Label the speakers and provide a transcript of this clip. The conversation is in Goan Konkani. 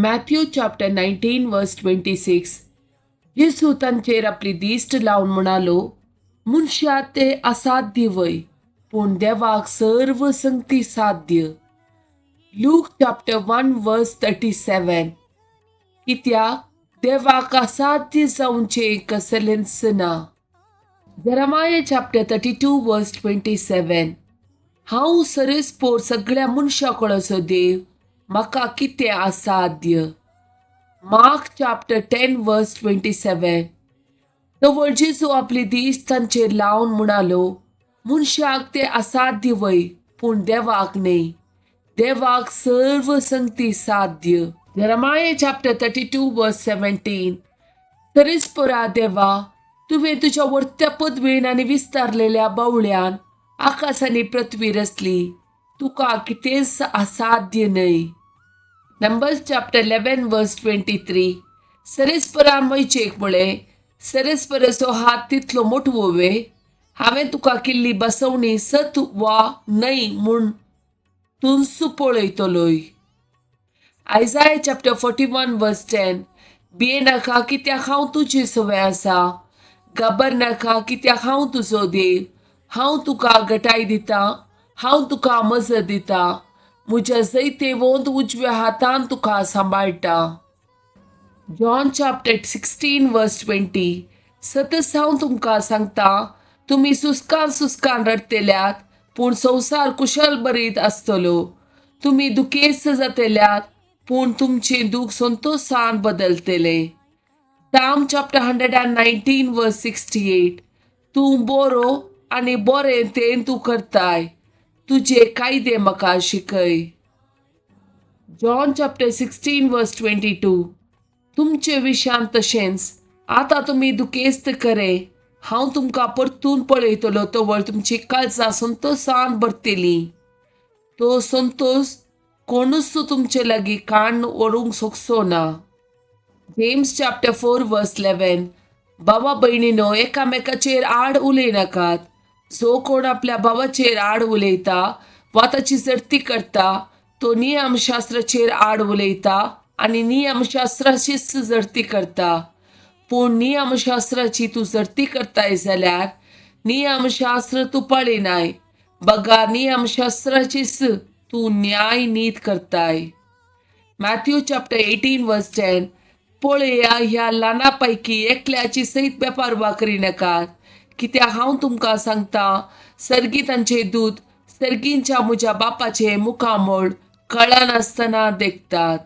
Speaker 1: Matthew chapter 19 verse 26. जेजू तांचेर आपली दिश्ट लावन म्हणालो, मनशाक तें असाध्य वय, पूण देवाक सर्व संगती साध्य. Luke chapter 1 verse 37. कित्याक देवाक असाध्य जावचें कसलेंच ना. Jeremiah chapter 32 verse 27. हांव सरेस्पोर सगळ्या मनशा कडचो देव, म्हाका कितें असाध्य? Mark chapter 10 verse 27. तवळ जेजू आपली दीस तांचेर लावन म्हणालो, मनशाक तें असाध्य वय, पूण देवाक न्हय. देवाक सर्व संगती साध्य. Jeremiah chapter 32 verse 17. तरेस्पोरा देवा, तुवें तुज्या वर्त्या पदवेन आनी विस्तारलेल्या बावळ्यान आकाश आनी पृथ्वी रचली. तुका कितेंच असाध्य न्हय. Numbers chapter 11 verse 23. सरेस्परान मोयचेक म्हळें, सरेस्पराचो हात तितलो मोटवो वे? हांवें तुका केल्ली बसवणी सत वा न्हय म्हूण तूंच पळयतलोय. Isaiah chapter 41 verse 10. भियेनाका, कित्याक हांव तुजे सवें आसा. घाबर नाका, कित्याक हांव तुजो देव. हांव तुका घटाय दितां, हांव तुका मजत दितां, म्हज्या जैतेवंत उजव्या हातान तुका सांबाळटा. John chapter 16 verse 20. सतच हांव तुमकां सांगता, तुमी सुस्कान सुस्कान रडटेल्यात, पूण संवसार कुशल बरीत आसतलो. तुमी दुखेस्त जातेल्यात, पूण तुमचें दूख संतोशान बदलतलें. Psalm chapter 119 verse 68. तूं बरो आनी बरें तें तूं करताय. तुजे कायदे म्हाका शिकय. John chapter 16 verse 22. तुमचे विशयान तशेंच आतां तुमी दुखेस्त करे, हांव तुमकां परतून पळयतलो तवळ तुमची काळजां संतोशान भरतलीं. तो संतोश कोणूच तुमचे लागीं काण व्हरूंक शकचो ना. James chapter 4 verse 11. भावा भयणीनो, एकामेकाचेर आड उलयनाकात. जो कोण आपल्या भावाचेर आड उलयता वा ताची जडती करता, तो नियमशास्त्राचेर आड उलयता आनी नियमशास्त्राचीच जडती करता. पूण नियमशास्त्राची तूं जडती करताय जाल्यार नियमशास्त्र तूं पळयनाय, बगा नियमशास्त्राचीच तूं न्याय नीत करताय. Matthew chapter 18 verse 10. पळया, ह्या ल्हाना पैकी एकल्याची सयत बेपारवा करिनाकात, कित्याक हांव तुमकां सांगता, सर्गी तांचे दूत सर्गींच्या म्हज्या बापाचे मुखामळ कळनासतना देखतात.